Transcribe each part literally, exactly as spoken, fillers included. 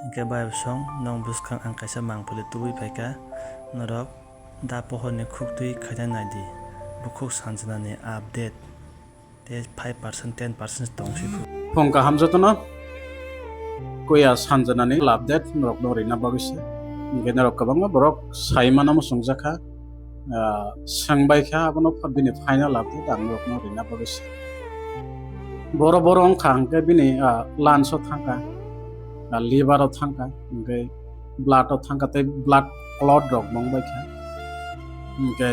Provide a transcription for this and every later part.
Hwnkhe bai song nong bwskang ang kaisa mangpili tubui phaikha, norok da pohorni khuktwi khaina naidi, bukhuk sanjanani update tei five percent, ten percent tongsi. Phung kaham jotono, kuya sanjanani update norokno rina bagwi se. Hwnkhe norok kwbangma borok sai mano muchungjakha, ah, swngbaikha, abono pha-, bini final update ang norokno rina bagwi se. Boro boro wngkha hwnkhe bini, ah, lungs o thangkha, ah, liver o thangkha, hwnkhe blood o thangkha tei blood clot rok bo wngbaikha. Hwnkhe,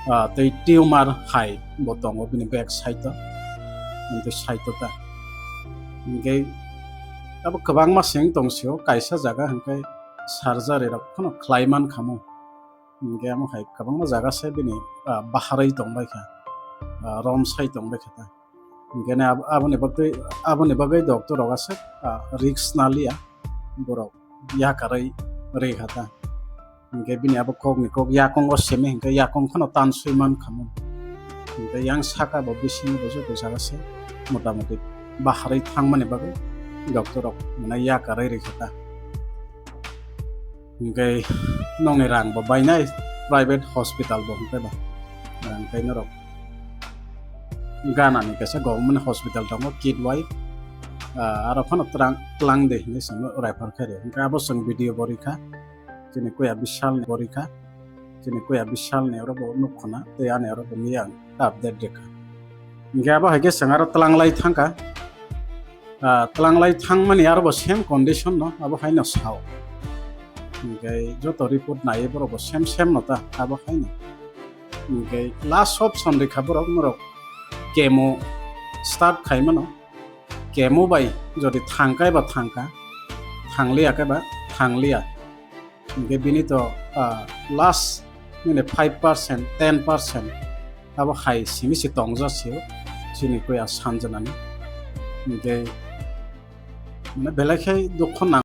ah, tei tumor hai bo tongo bini back side o, hwnkhe side o ta. Hwnkhe abo kwbangma seng tongsio, kaisa jaga hwnkhe surgery rok phano khlai mankha mo. Hwnkhe amo hai kwbangma jaga se bini, ah, baharwi tongbaikha, ah, romsai tongbaikha ta. Hwnkhe ne ab-, aboni bagwi, aboni bagwi doctor rok aswk, ah, risk naliya, borok yakarwi rwkha ta. Hwnkhe bini abo kokni kok yakungo simi hwnkhe yakung phano tanswi mankha mo. Hwnkhe yang saka bo bisingo bo joto jaga se motamoti baharwi thangmani bagwi doctor rok mane yakarwi rwkha ta. Hwnkhe nokni rang bo bainai private hospital bo hwnkhe ba. Hwnkhe norok Ghana ni kaisa government hospital tongo, Kidwai. Ah, aro phano tlang, tlang de hinwi simi refer khaidi. Hwnkhe abo chwng video bo rikha. Chini kuya Bishal ni bo rikha. Chini kuya Bishal ni oro bo nuk khuna. Tei ani oro bo miya ang update rikha. Hwnkhe abo hai khe chwng aro tlanglai thangkha. Ah, tlanglai thangmani aro bo same condition no, abo haino sao. Hwnkhe joto report naiwi borok bo same same no ta, abo haino. Hwnkhe last option rikha borok norok chemo start khaimano. Chemo bai jodi thangkai ba thangkha, thangliya khe ba thangliya. Hwnkhe bini to, ah, last nini five percent, ten percent abo hai simi se tongjak sio, chini kuya sanjanani. Hwnkhe belai khe dukho nang.